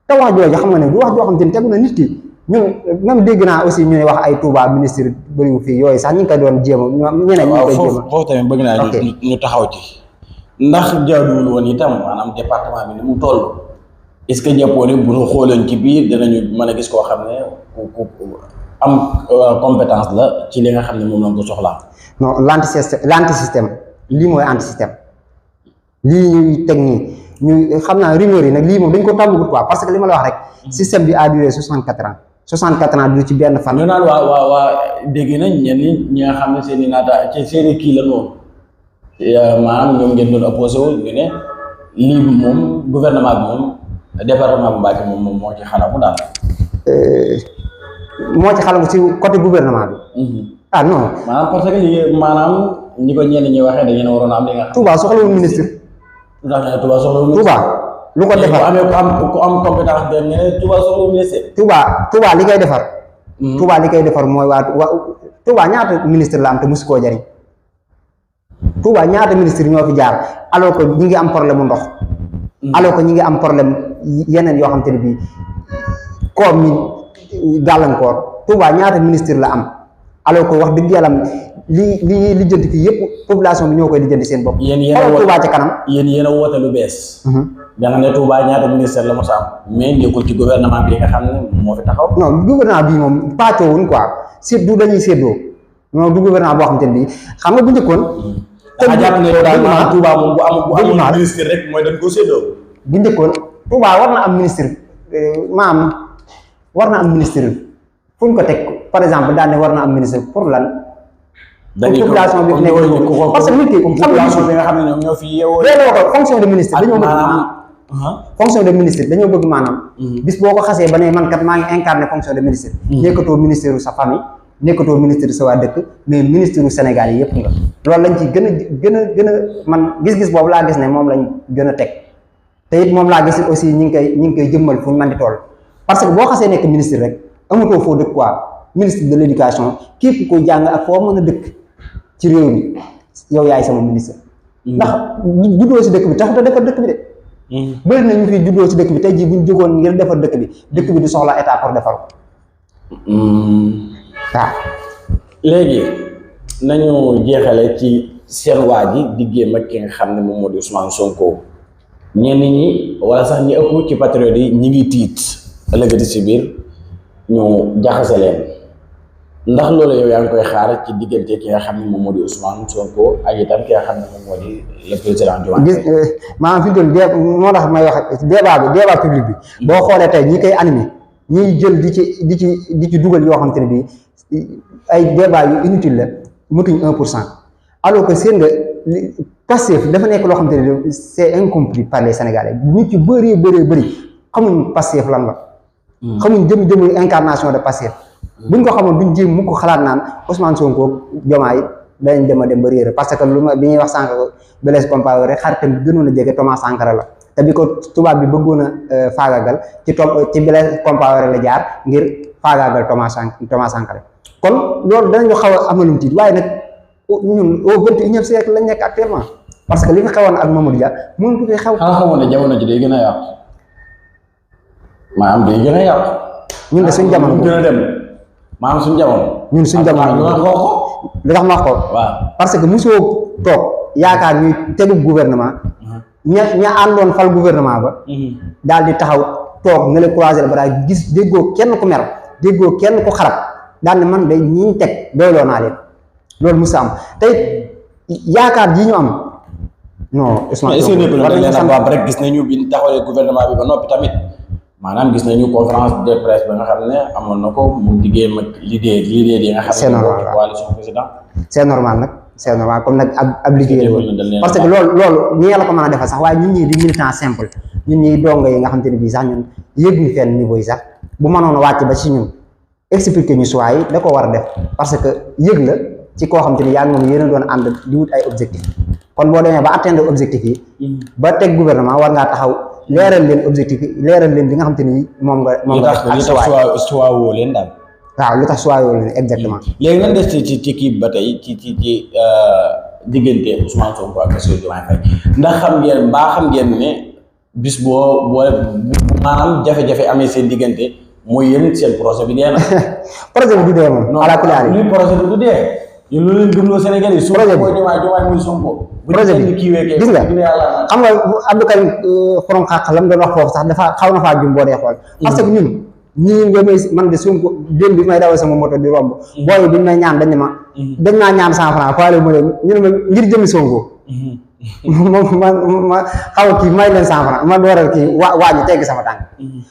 te wax jooju xam nga ne du wax joo xam te ne tegu na nit ki ñun même dégg naa aussi ñu ne wax ay Touba ministre bëriwu fii yooyu sax ñu ngi koy doon jéem a ñeneen ñu koy jéem a foofu tamit bëgg naa ñu taxaw ci ndax jaaduwul woon itam maanaam département bi ni mu toll est-ce que jàppoo ne bu ñu xooleen ci biir dinañu mën a gis koo xam ne ku am compétence la ci li nga xam ne moom lañ ko soxlaa. non l'anti-système lii mooy anti-système lii ñuy teg nii ñu xam naa rumeur yi nag lii moom dañ ko tàmbagut quoi parce que li ma la wax rek système bi a duré 64 ans 64 ans du ci benn fan. ñu naan waa dégg nañ ñenn ñi nga xam ne seen i naata ci seen i kii la noonu maanaam ñoom ngeen doon opposé wu ñu ne lii moom gouvernement bi moom département bu Mbacké moom moo ci xalamu daal. moo ci xalamu si côté gouvernement bi. ah non. maanaam parce que lii maanaam ñi ko ñenn ñi waxee dañu ne waroon a am li nga xam. Touba soxlawul ministre. Touba soxlawul ministre. Touba lu ko defar ku am compétence de ñu ne Touba soxlawul ministre. Touba li koy defar. Touba li koy defar mooy waa Touba ñaata ministre la am te mosu koo jariñ. Touba ñaata ministre ñoo fi jaar alors que ñi ngi am problème mu ndox. alors que ñi ngi am problème yeneen yoo xam te ne bii koom mi gàllankoor Touba ñaata ministre la am alors que wax dëgg yàlla li lijjanti fii yëpp population bi ñoo koy lijjanti seen bopp. yéen Touba ca kanam. yéen a woote lu bees. da nga ne Touba ñaata ministère la mos a am mais nekkul ci gouvernement bi nga xam ne moo fi taxaw. non gouvernement bii moom pàccoowuñ quoi séddoo dañuy séddoo non du gouvernement boo xam te ne bii xam nga bu njëkkoon. te jàpp ne yow daal maanaam Touba moom bu amul ministre rek mooy dañ ko séddoo. bu njëkkoon Touba war na am ministre war na am ministre fu ñu ko teg par exemple daal ne war na am ministre pour lan. population bi fi nekk parce que nit ki population bi nga xam ne ñoom ñoo fi yeewoo. fonction de ministre dañoo bëgg maanaam fonction de ministre dañoo bëgg maanaam bis boo ko xasee ba ne man kat maa ngi incarné fonction de ministre nekkatoo ministre sa famille nekkatoo ministre sa waa dëkk mais ministre u Sénégal yi yëpp nga loolu lañ ci gën a man gis-gis boobu laa gis ne moom lañ gën a teg te it moom laa gis aussi ñi ngi koy jëmmal fu ñu mën di toll parce que boo xasee nekk ministre rek amatoo foo dëkk quoi ministre de l'éducation képp ko jàng ak foo mën a dëkk ci réew mi yow yaay sama ministre ndax juddoo si dëkk bi taxut a defar dëkk bi de bëri na ñu fi juddoo si dëkk bi tey jii buñ jógoon ngir defar dëkk bi du soxla état pour defar ko waaw léegi nañu jeexale ci seen waa ji diggéem ak ki nga xam ne moom moo di Ousmane Sonko ñenn ñi wala sax ñi ëpp ci patriote yi ñi ngi tiit ëllëgati si biir ñu jaxase leen ndax loolu yow yaa ngi koy xaar ci diggante ki nga xam ne moom moo di Ousmane Sonko ak itam ki nga xam ne moom moo di le président Diomaye gis maanaam fi mu toll moo tax may wax débat public bi boo xoolee tey ñi koy animé ñiy jël di ci dugal yoo xamante ne bii ay débat yu inutile la matuñ 1% alors que seen nga Pastef dafa nekk loo xamante ne c'est incompris par les Sénégalais ñu ci bëri xamuñ Pastef lan la xamuñ jëm incarnation de Pastef buñ ko xamoon duñ jéem mu ko xalaat naan Ousmane Sonko Diomaye dañ dem ba réer parce que bi ñuy wax sànq Blaise Compaoré xaritam bi gënoon a jege Thomas Sankara la te bi ko tubaab bi bëggoon a faagaagal ci Blaise Compaoré la jaar ngir faagaagal Thomas Sankara kon loolu danañu xaw a amalum tiit waaye nag ñun au 21e siècle lañ nekk actuellement parce que li fi xewoon ak Mamadou Dia mënatu fi xew. xanaa xamoon ne jamono ji day gën a yàqu maanaam day gën a yàqu. ñun de suñ jamono gën a dem maanaam suñ jamono. ñun suñ jamono lu tax ma wax ko. waaw parce que mosoo toog yaakaar ñuy tegu gouvernement. ña àndoon fal gouvernement ba. daal di taxaw toog nga leen croiser le bras gis déggoo kenn ku mer déggoo kenn ku xarab daal ne man de ñi ñu teg doyloo naa leen loolu mos a am tey yaakaar ji ñu am. non Ousmane Sonko war nañu sant rek gis nañu bi ñu taxawee gouvernement bi ba noppi tamit maanaam gis nañu conférence de presse ba nga xam ne amoon na ko mu liggéeyam ak leader yi nga xam ne coalition président c'est normal nag c'est normal comme nag ab liggéey parce que loolu ñi la ko mën a defal sax waaye ñun ñii di militant simple ñun ñii dongo yi nga xam te ne bii sax ñun yëguñu fenn niveau yi sax bu mënoon a wàcc ba ci ñun expliquer ñu choix yi da ko war a def parce que yëg la ci koo xam te ne yaa ngi moom yéen a doon ànd di wut ay objectif kon boo demee ba atteindre objectif yi ba teg gouvernement war ngaa taxaw leeral leen objectif yi leeral leen li nga xam te ni moom nga ak choix woo leen daal waaw lu tax choix woo leen exactement léegi nan des ci kii ba tey ci diggante Ousmane Sonko ak Bassirou Diomaye Faye ndax xam ngeen ne bis boo maanaam jafe-jafe amee seen diggante mooy yéen seen projet bi dee na projet bi du dee moom ala kulli aali luy projet bi du dee ñu lu leen gëmloo Sénégal yi projet bi Diomaye muy Sonko projet bi gis nga xam nga Abdou Karim Xurum Xaq lam doon wax foofu sax dafa xaw na faa jum boo dee xool parce que ñun ñii nga may man de Sonko démb bi may dawal sama moto di romb booy bi may ñaan dañ maa ñaan 100 francs faale ma leen ñu ne ma ngir jëmi Sonko moom ma xaw a kii may leen 100 francs man waral kii waañu tegg sama tànk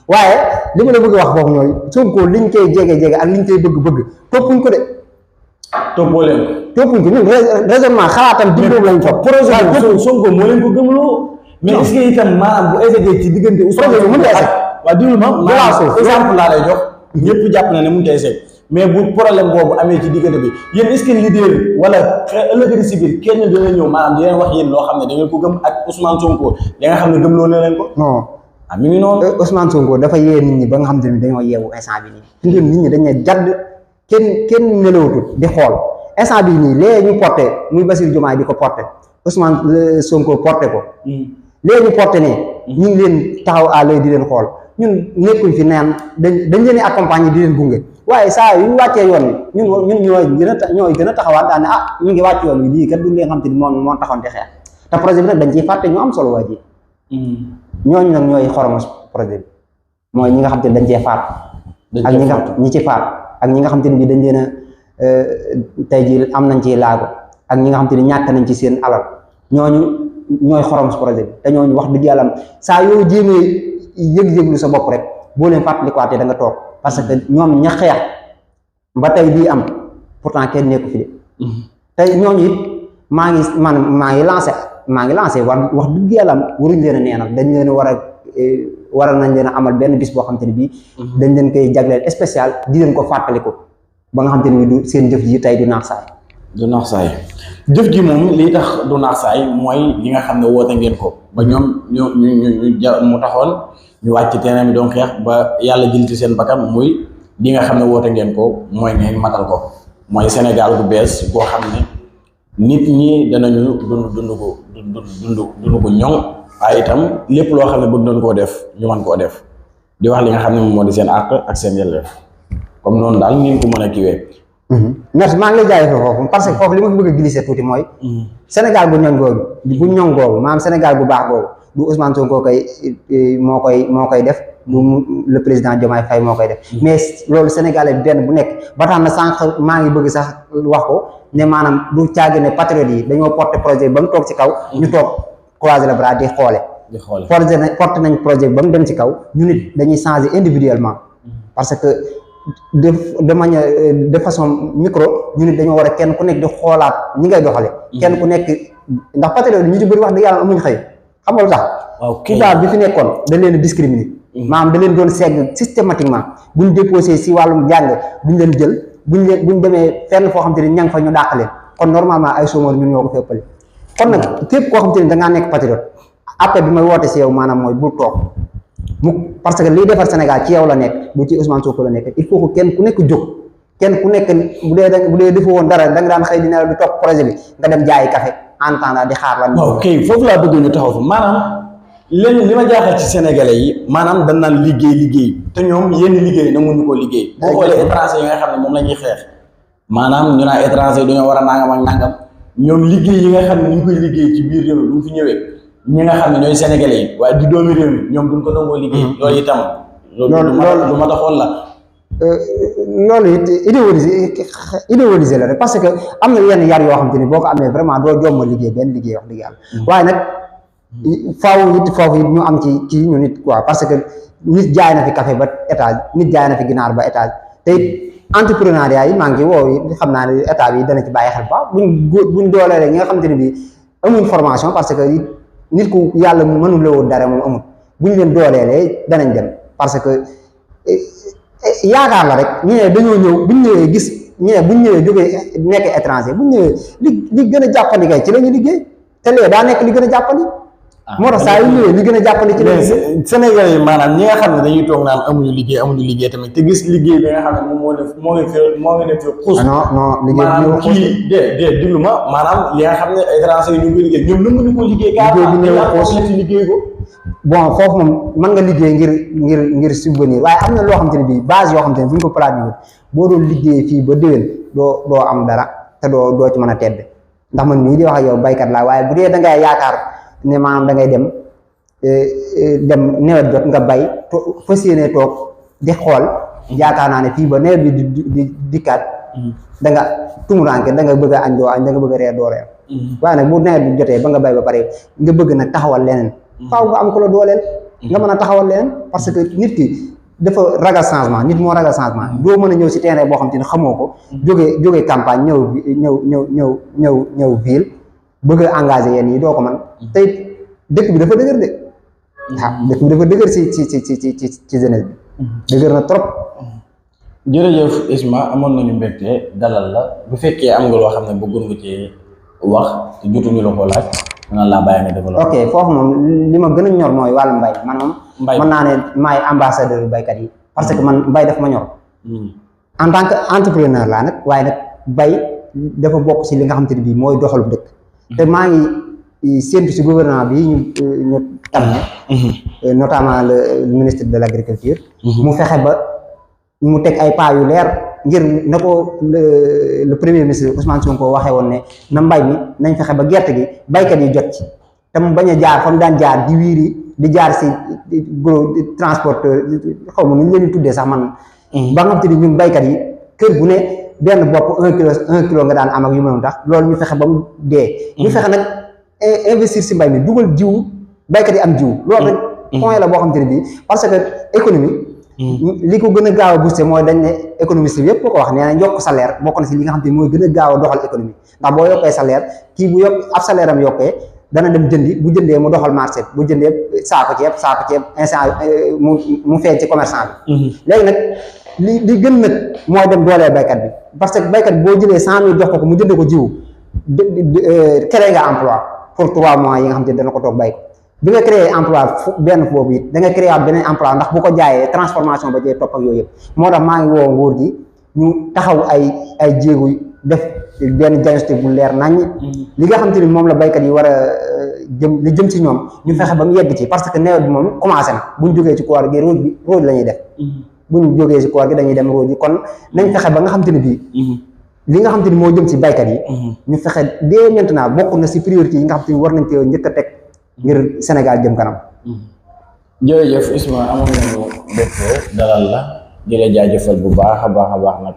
waaye li ma la bëgg a wax foofu ñooy Sonko liñ koy jege ak liñ koy bëgg toppuñ ko de toppoo leen toppuñ ko ñun raisonnement xalaatam dimboobu lañ topp projet bi Sonko moo leen ko gëmloo mais est-ce que itam maanaam bu essayé ci diggante projet bi mënut a essayé waaw diwlu ma maanaam exemple laa lay jox ñëpp jàpp na ne mënut a essayé mais bu problème boobu amee ci diggante bi yéen est-ce que leader wala ëllëg si biir kenn dina ñëw maanaam di leen wax yéen loo xam ne da ngeen ko gëm ak Ousmane Sonko ya nga xam ne gëmloo na leen ko non mi ngi noonu Ousmane Sonko dafa yee nit ñi ba nga xam te ne dañoo yeewu instant bi nii nit ñi dañ ne jadd kenn nelawatut di xool instant bi nii léegi ñu porté muy Bassirou Diomaye di ko porté Ousmane Sonko porté ko léegi ñu porté ne ñu ngi leen taxaw à l'œil di leen xool ñun nekkuñ fi neen dañ leen accompagner di leen gunge waaye saa yu ñu wàccee yoon wi ñun ñooy gën a taxawaat daal ne ñu ngi wàcc yoon wi lii kat du leen xam te ni moo taxoon di xeex te projet bi nag dañ ciy fàtte ñu am solo waa ji ñooñu nag ñooy xoromos projet bi mooy ñi nga xam te ne dañ cee faat ak ñi ci faat ak ñi nga xam te ne bi dañ leen a tey ji am nañ ci laago ak ñi nga xam te ne ñàkk nañ ci seen alal ñooñu ñooy xoromos projet bi te ñooñu wax dëgg yàlla saa yoo jéemee yëg-yëglu sa bopp rek boo leen fàttalikuwaatee da nga toog parce que ñoom ña xeex ba tey lii am pourtant kenn nekku fi de tey ñooñu it maa ngi lancé wax dëgg yàlla waruñ leen a neenal dañ leen waral nañ leen a amal benn bis boo xam te ne bii dañ leen koy jagleel spécial di leen ko fàttaliku ba nga xam te ne bii du seen jëf ji tey du naax saay jëf ji moom lii tax du naax saay mooy li nga xam ne woote ngeen ko ba ñoom ñu mu taxoon ñu wàcc ci terrain bi doon xeex ba yàlla jël ci seen bakkan muy li nga xam ne woote ngeen ko mooy ngeen matal ko mooy Sénégal bu bees boo xam ne nit ñi danañu dund ko ñoŋ waaye itam lépp loo xam ne bëgg nañ koo def ñu mën koo def di wax li nga xam ne moom moo di seen àq ak seen yelleef comme noonu daal ngeen ko mën a kiwee. merci maa ngi lay jaay foofu parce que foofu li ma bëgg a glisser tuuti mooy Sénégal bu ñoŋ googu maanaam Sénégal bu baax googu du Ousmane Sonko moo koy def du le président Diomaye Faye moo koy def mais loolu Sénégalais benn bu nekk ba tax na sànq maa ngi bëgg sax wax ko ne maanaam du caagi ne patriotes yi dañoo porté projet ba mu toog ci kaw ñu toog croiser les bras di xoole porté nañ projet ba mu dem ci kaw ñu nit dañuy changer individuellement parce que de manière de façon micro ñu nit dañoo war a kenn ku nekk di xoolaat ñi ngay doxale kenn ku nekk ndax patriotes yi ñu ci bëri wax dëgg yàlla amuñ xëy xam nga lu tax tubaab bi fi nekkoon dañ leen discriminer maanaam da leen doon segg systématiquement buñ déposé si wàllum jàng duñ leen jël buñ demee fenn foo xam te ne ña nga fa ñu dàq leen kon normalement ay chômeurs ñun ñoo ko féppale kon nag képp koo xam te ne dangaa nekk patriote après bi may woote si yow maanaam mooy bul toog parce que liy defar Sénégal ci yow la nekk du ci Ousmane Sonko la nekk il faut que kenn ku nekk jóg kenn ku nekk bu dee defu woon dara da nga daan xëy di nelaw di topp projet bi nga dem jaayi café en attendant di xaar lan ok foofu laa bëgg ñu taxaw fa maanaam léegi li ma jaaxal ci sénégalais yi maanaam dañ naan liggéey te ñoom yenn liggéey nanguñu ko liggéey boo xoolee étranger yi nga xam ne moom la ñuy xeex maanaam ñu naan étranger dañoo war a nangam ak nangam ñoom liggéey yi nga xam ne ñu ngi koy liggéey ci biir réew mi bu ñu fi ñëwee ñi nga xam ne ñooy sénégalais yi waaye di doomi réew mi ñoom duñ ko nangoo liggéey loolu itam loolu lu ma taxoon la loolu it idéologisé la rek parce que am na yenn yar yoo xam te ni boo ko amee vraiment doo jomma liggéey benn liggéey wax dëgg yàlla waaye nag foofu it ñu am ci ñu nit quoi parce que nit jaay na fi café ba étage nit jaay na fi ginaar ba étage te it entrepreneuriat yi maa ngi ci woow xam naa ne état bi dana ci bàyyi xel ba buñ dooleele ñi nga xam te ne bi amuñ formation parce que nit ku yàlla mënul la woon dara moom amul buñ leen dooleelee danañ dem parce que yaakaar la rek ñu ne dañoo ñëw buñ ñëwee gis ñu ne buñ ñëwee jógee nekk étranger buñ ñëwee li gën a jàppandi kay ci la ñu liggéey te léegi daa nekk li gën a jàppandi moo tax saa yu ñëwee li gën a jàppandi ci la Sénégal yi maanaam ñi nga xam ne dañuy toog naan amuñu liggéey tamit te gis liggéey bi nga xam ne moom moo ngi def xuus non liggéey bi kii de diglu ma maanaam li nga xam ne étranger yi ñu ngi koy liggéey ñoom nanguñu ko liggéey liggéey ko bon foofu moom mën nga liggéey ngir subvenir waaye am na loo xam te ne bii base yoo xam te ne bu ñu ko planifié boo doon liggéey fii ba déwén doo am dara te doo ci mën a tedd ndax man mii di wax ak yow baykat laa waaye bu dee da ngay yaakaar ne maanaam da ngay dem nawet jot nga bay fas yéene toog di xool yaakaar naa ne fii ba nawet bi di dikkaat da nga tumuraanke da nga bëgg a añ doo añ da nga bëgg a reer doo reer waaye nag bu nawet bi jotee ba nga bay ba pare nga bëgg nag taxawal leneen faaw nga am ko la dooleel nga mën a taxawal leneen parce que nit ki dafa ragal changement nit moo ragal changement doo mën a ñëw si terrain boo xam te ne xamoo ko jógee campagne ñëw ville bëgg a engagé yéen yi doo ko mën tey dëkk bi dafa dëgër de dëkk bi dafa dëgër ci jeunesse bi dëgër na trop. jërëjëf Isma amoon nañu mbégte dalal la bu fekkee am nga loo xam ne bëggoon nga ci wax te jotuñu la ko laaj mën laa bàyyi nga développé. ok foofu moom li ma gën a ñor mooy wàllu mbay man moom mën naa ne maay ambassadeur baykat yi parce que man mbay daf ma ñor en tant que entrepreneur laa nag waaye nag bay dafa bokk si li nga xam te ne bii mooy doxalu dëkk te maa ngi séntu si gouvernement bi ñu tànn notamment le ministre de l' agriculture mu fexe ba mu teg ay pas yu leer ngir na ko le premier ministre Ousmane Sonko waxee woon ne na mbay mi nañ fexe ba gerte gi baykat yi jot ci te mu bañ a jaar fa mu daan jaar di wiiri di jaar si gros transporteur xaw ma nu ñu leen di tuddee sax man ba nga xam te ni ñun baykat yi kër gu ne benn bopp 1 kilo nga daan am ak yu mel tax loolu ñu fexe ba mu dee ñu fexe nag investir si mbay mi dugal jiw baykat yi am jiw loolu rek point la boo xam te ne bii parce que économie li ko gën a gaaw a boosté mooy dañ ne économiste bi yëpp ko wax nee na yokk salaire bokk na si li nga xam te ne mooy gën a gaaw a doxal économie ndax boo yokkee salaire kii bu yokk ab salaire am yokkee dana dem jëndi bu jëndee mu doxal marché bu jëndee saako ceeb instant mu feeñ ci commerçant bi léegi nag li gën nag mooy dem doolee baykat bi parce que baykat bi boo jëlee 100 000 jox ko mu jëndee ko jiwu créé nga emploi pour 3 mois yi nga xam te ne dana ko toog bay ko bi nga créé emploi benn boobu it da nga créé waat beneen emploi ndax bu ko jaayee transformation ba jee topp ak yooyu yëpp moo tax maa ngi woo nguur gi ñu taxaw ay jéego def benn diagnostic bu leer naññ li nga xam te ni moom la baykat yi war a li jëm si ñoom ñu fexe ba mu yegg ci parce que nawet bi moom commencé na buñ jógee ci koor gi róoj la ñuy def buñ jógee ci koor gi dañuy dem róoj yi kon nañ fexe ba nga xam te ne bii li nga xam te ni moo jëm si baykat yi ñu fexe dès maintenant bokk na si priorité yi nga xam te ni war nañ cee njëkk a teg ngir Sénégal jëm kanam. jërëjëf Isma amoon nañu mbégte dalal la di la jaajëfal bu baax a baax nag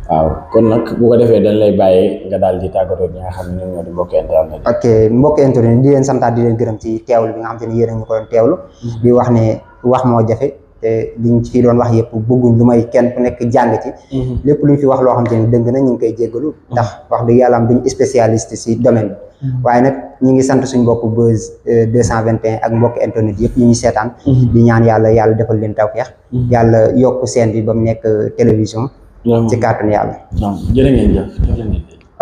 waaw kon nag bu ko defee dañ lay bàyyi nga daal di tàggatoo ñi nga xam ne ñoom ñoo di mbokk internet. ok mbokk internet di leen santaat di leen gërëm ci teewlu bi nga xam te ni yéen a ñu ko doon teewlu. di wax ne wax moo jafe te liñ fi doon wax yëpp bëgguñ lu may kenn ku nekk jàng ci. lépp luñ fi wax loo xam te ni dëgg na ñu ngi koy jéggalu. ndax wax dëgg yàlla am duñ spécialiste si domaine bi. waaye nag ñi ngi sant suñ mbokk Buzz 221 ak mbokk internet yëpp yi ñu seetaan di ñaan yàlla defal leen tawfeex yàlla yokk seen bi ba mu nekk télévision ci kàttanu yàlla jërë ngeen jëf